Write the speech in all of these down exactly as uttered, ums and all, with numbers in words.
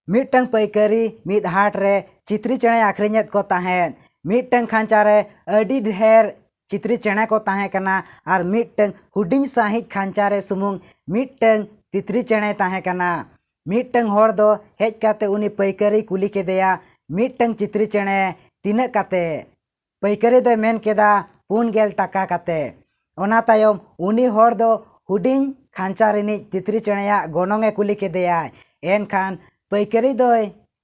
ᱢᱤᱫᱴᱟᱝ ᱯᱟᱹᱭᱠᱟᱹᱨᱤ ᱢᱤᱫ ᱦᱟᱴ ᱨᱮ ᱪᱤᱛᱨᱤ ᱪᱮᱬᱮ ᱟᱹᱠᱷᱨᱤᱧᱮᱫ ᱠᱚ ᱛᱟᱦᱮᱸᱫ᱾ ᱢᱤᱫᱴᱟᱝ ᱠᱷᱟᱧᱪᱟ ᱨᱮ ᱟᱹᱰᱤ ᱰᱷᱮᱨ ᱪᱤᱛᱨᱤ ᱪᱮᱬᱮ ᱠᱚ ᱛᱟᱦᱮᱸ ᱠᱟᱱᱟ ᱟᱨ ᱢᱤᱫᱴᱟᱝ ᱦᱩᱰᱤᱧ ᱥᱟᱺᱦᱤᱡ ᱠᱷᱟᱧᱪᱟ ᱨᱮ ᱥᱩᱢᱩᱝ ᱢᱤᱫᱴᱟᱝ ᱛᱤᱛᱨᱤ ᱪᱮᱬᱮ ᱛᱟᱦᱮᱸ ᱠᱟᱱᱟ᱾ ᱢᱤᱫᱴᱟᱝ ᱦᱚᱲ ᱫᱚ ᱦᱮᱡ ᱠᱟᱛᱮ ᱩᱱᱤ ᱯᱟᱹᱭᱠᱟᱹᱨᱤᱭ ᱠᱩᱞᱤ ᱠᱮᱫᱮᱭᱟ, "ᱢᱤᱫᱴᱟᱝ ᱪᱤᱛᱨᱤ ᱪᱮᱬᱮ ᱛᱤᱱᱟᱹᱜ ᱠᱟᱛᱮ?" ᱯᱟᱹᱭᱠᱟᱹᱨᱤ ᱫᱚᱭ ᱢᱮᱱ ᱠᱮᱫᱟ, "ᱯᱩᱱ ᱜᱮᱞ ᱴᱟᱠᱟ ᱠᱟᱛᱮ᱾" ᱚᱱᱟ ᱛᱟᱭᱚᱢ ᱩᱱᱤ ᱦᱚᱲ ᱫᱚ ᱦᱩᱰᱤᱧ ᱠᱷᱟᱧᱪᱟ ᱨᱤᱱᱤᱡ ᱛᱤᱛᱨᱤ ᱪᱮᱬᱮᱭᱟᱜ ᱜᱚᱱᱚᱝ ᱮ ᱠᱩᱞᱤ ᱠᱮᱫᱮᱭᱟᱭ᱾ ᱮᱱᱠᱷᱟᱱ ᱯᱟᱹᱭᱠᱟᱹᱨᱤ ᱫᱚᱭ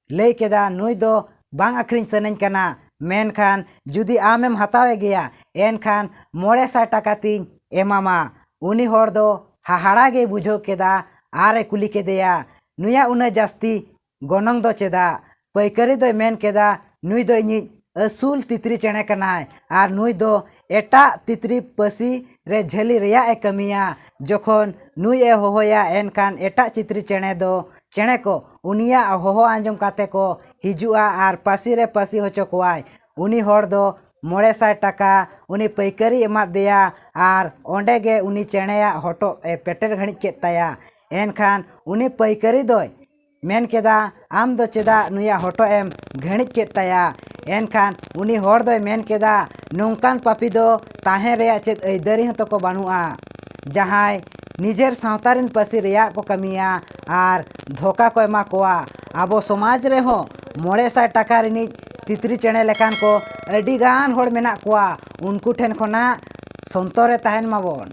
ᱞᱟᱹᱭ ᱠᱮᱫᱟ, "ᱱᱩᱭ ᱫᱚ ᱵᱟᱝ ᱟᱹᱠᱷᱨᱤᱧ ᱥᱟᱱᱟᱧ ᱠᱟᱱᱟ, ᱢᱮᱱᱠᱷᱟᱱ ᱡᱩᱫᱤ ᱟᱢᱮᱢ ᱦᱟᱛᱟᱣᱮ ᱜᱮᱭᱟ, ᱮᱱᱠᱷᱟᱱ ᱢᱚᱬᱮ ᱥᱟᱭ ᱴᱟᱠᱟ ᱛᱤᱧ ᱮᱢᱟᱢᱟ᱾" ᱩᱱᱤ ᱦᱚᱲ ᱫᱚ ᱦᱟᱦᱟᱲᱟ ᱜᱮᱭ ᱵᱩᱡᱷᱟᱹᱣ ᱠᱮᱫᱟ ᱟᱨ ᱮ ᱠᱩᱞᱤ ᱠᱮᱫᱮᱭᱟ, "ᱱᱩᱭᱟᱜ ᱩᱱᱟᱹᱜ ᱡᱟᱹᱥᱛᱤ ᱜᱚᱱᱚᱝ ᱫᱚ ᱪᱮᱫᱟᱜ?" ᱯᱟᱹᱭᱠᱟᱹᱨᱤ ᱫᱚᱭ ᱢᱮᱱ ᱠᱮᱫᱟ, "ᱱᱩᱭ ᱫᱚ ᱤᱧᱤᱡ ᱟᱹᱥᱩᱞ ᱛᱤᱛᱨᱤ ᱪᱮᱬᱮ ᱠᱟᱱᱟᱭ ᱟᱨ ᱱᱩᱭ ᱫᱚ ᱮᱴᱟᱜ ᱛᱤᱛᱨᱤ ᱯᱟᱹᱥᱤ ᱨᱮ ᱡᱷᱟᱹᱞᱤ ᱨᱮᱭᱟᱜ ᱮ ᱠᱟᱹᱢᱤᱭᱟ᱾ ᱡᱚᱠᱷᱚᱱ ᱱᱩᱭ ᱮ ᱦᱚᱦᱚᱭᱟ, ᱮᱱᱠᱷᱟᱱ ᱮᱴᱟᱜ ᱪᱤᱛᱨᱤ ᱪᱮᱬᱮ ᱫᱚ, ᱪᱮᱬᱮ ᱠᱚ ᱩᱱᱤᱭᱟᱜ ᱦᱚᱦᱚ ᱟᱸᱡᱚᱢ ᱠᱟᱛᱮ ᱠᱚ ᱦᱤᱡᱩᱜᱼᱟ ᱟᱨ ᱯᱟᱹᱥᱤ ᱨᱮ ᱯᱟᱹᱥᱤ ᱦᱚᱪᱚ ᱠᱚᱣᱟᱭ᱾" ᱩᱱᱤ ᱦᱚᱲ ᱫᱚ ᱢᱚᱬᱮ ᱥᱟᱭ ᱴᱟᱠᱟ ᱩᱱᱤ ᱯᱟᱹᱭᱠᱟᱹᱨᱤ ᱮᱢᱟᱫ ᱫᱮᱭᱟ ᱟᱨ ᱚᱸᱰᱮ ᱜᱮ ᱩᱱᱤ ᱪᱮᱬᱮᱭᱟᱜ ᱦᱚᱴᱚᱜ ᱮ ᱯᱮᱴᱮᱨ ᱜᱷᱟᱹᱲᱤᱡ ᱠᱮᱫ ᱛᱟᱭᱟ᱾ ᱮᱱᱠᱷᱟᱱ ᱩᱱᱤ ᱯᱟᱹᱭᱠᱟᱹᱨᱤ ᱫᱚᱭ ᱢᱮᱱ ᱠᱮᱫᱟ, "ᱟᱢ ᱫᱚ ᱪᱮᱫᱟᱜ ᱱᱩᱭᱟᱜ ᱦᱚᱴᱚᱜ ᱮᱢ ᱜᱷᱟᱹᱲᱤᱡ ᱠᱮᱫ ᱛᱟᱭᱟ?" ᱮᱱᱠᱷᱟᱱ ᱩᱱᱤ ᱦᱚᱲ ᱫᱚᱭ ᱢᱮᱱ ᱠᱮᱫᱟ, "ᱱᱚᱝᱠᱟᱱ ᱯᱟᱯᱤ ᱫᱚ ᱛᱟᱦᱮᱸ ᱨᱮᱭᱟᱜ ᱪᱮᱫ ᱟᱹᱭᱫᱟᱹᱨᱤ ᱦᱚᱸ ᱛᱟᱠᱚ ᱵᱟᱹᱱᱩᱜᱼᱟ, ᱡᱟᱦᱟᱸᱭ ᱱᱤᱡᱮᱨ ᱥᱟᱶᱛᱟ ᱨᱮᱱ ᱯᱟᱹᱥᱤ ᱨᱮᱭᱟᱜ ᱠᱚ ᱠᱟᱹᱢᱤᱭᱟ ᱟᱨ ᱫᱷᱳᱠᱟ ᱠᱚ ᱮᱢᱟ ᱠᱚᱣᱟ᱾ ᱟᱵᱚ ᱥᱚᱢᱟᱡᱽ ᱨᱮᱦᱚᱸ ᱢᱚᱬᱮ ᱥᱟᱭ ᱴᱟᱠᱟ ᱨᱤᱱᱤᱡ ᱛᱤᱛᱨᱤ ᱪᱮᱬᱮ ᱞᱮᱠᱟᱱ ᱠᱚ ᱟᱹᱰᱤ ᱜᱟᱱ ᱦᱚᱲ ᱢᱮᱱᱟᱜ ᱠᱚᱣᱟ, ᱩᱱᱠᱩ ᱴᱷᱮᱱ ᱠᱷᱚᱱᱟᱜ ᱥᱚᱱᱛᱚᱨ ᱨᱮ ᱛᱟᱦᱮᱱ ᱢᱟᱵᱚᱱ᱾"